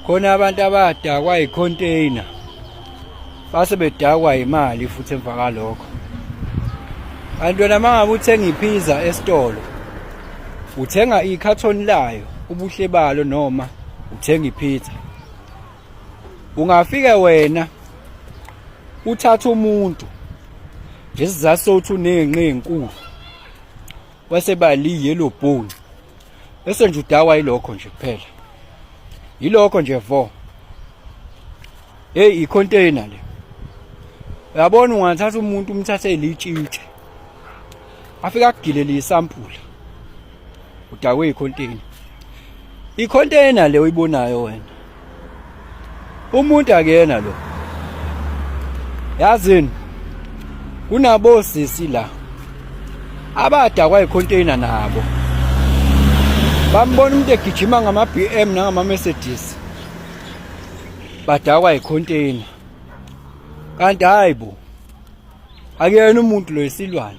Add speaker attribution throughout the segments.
Speaker 1: Khona abantu abadakwa yicontainer base bedakwa imali futhi emva kalokho. Kanti wena mangabe uthenga ipizza esitolo uthenga ikhathoni layo ubuhle balo noma uthenga ipizza. Ungafike wena uthatha umuntu ngesizathu sokuthi unenqe enkulu wase bali yellow bone bese nje udawa yilokho nje kuphela yilokho nje vo. Hey, i-container le, uyabona, ungathatha umuntu umthathe litshitshe afike akugilele isampula, udakwe i-container. I-container le oyibonayo wena, umuntu akuyena lo. Yazini, kunabosisi la abadakwa i-container nabo bambona umuntu egijima ngama-BM nangama-Mercedes, badakwa i-container, kanti hayi bo, akuyena umuntu lo, isilwane.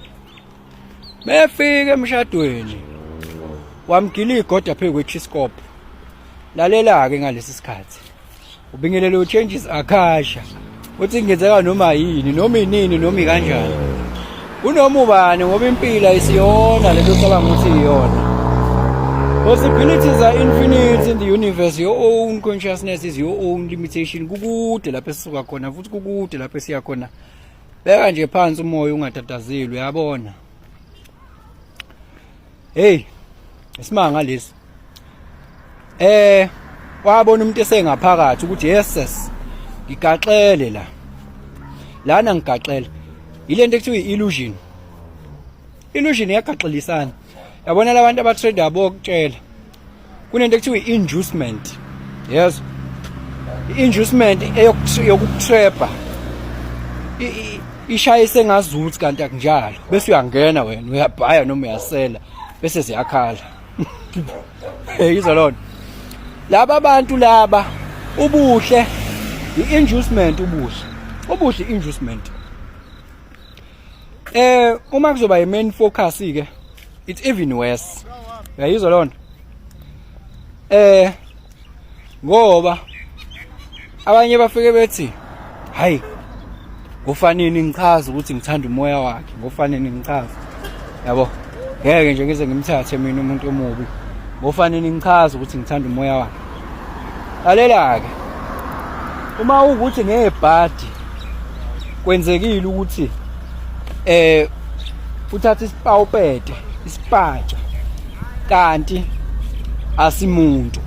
Speaker 1: Mefika emshadweni wamgila igoda phezu kwe-chiscope. Lalela-ke, ngalesi sikhathi ubingelelo changes akasha uthi kungenzeka noma yini, noma inini, noma ikanjani, kunoma ubani, ngoba impilo ayisiyona lento ocabanga ukuthi iyona. Possibilities are infinite in the universe. Your own consciousness is your own limitation. Kukude lapho esisuka khona futhi kukude lapho esiya khona. Beka nje phansi umoya, ungatatazeli, uyabona. Hey, isimanga lesi. Wabona umuntu esengaphakathi ukuthi yes, ngigaxele la. Lana ngigaxele. Ile nto ekuthiwa i-illusion. Illusion iyagaxelisana. Yabona labantu abatrade abokutshela. Kunento ekuthiwa i-inducement. Yes. I-inducement eyokutrapha. Ishayise ngazuthi kanti akunjalo. Bese uyangena wena uyabhaya noma uyasela bese ziyakhala. Hey, izwa lona. Laba bantu laba, ubuhle i-inducement, ubuhle. Ubuhle i-inducement. Uma kuzoba i-main focus ke, it's even worse. Uyayizwa lona? Ngoba abanye bafike bethi, "Hayi, ngofanini ngichaza ukuthi ngithanda umoya wakhe, ngofanini ngichaza. Yabo, ngeke nje ngize ngimthathe mina umuntu omubi. Ngofanini ngichaza ukuthi ngithanda umoya wakhe." Lalela ke. Uma ukuthi ngebhadi kwenzekile ukuthi uthatha isipawupete, isipatsha, kanti asimuntu.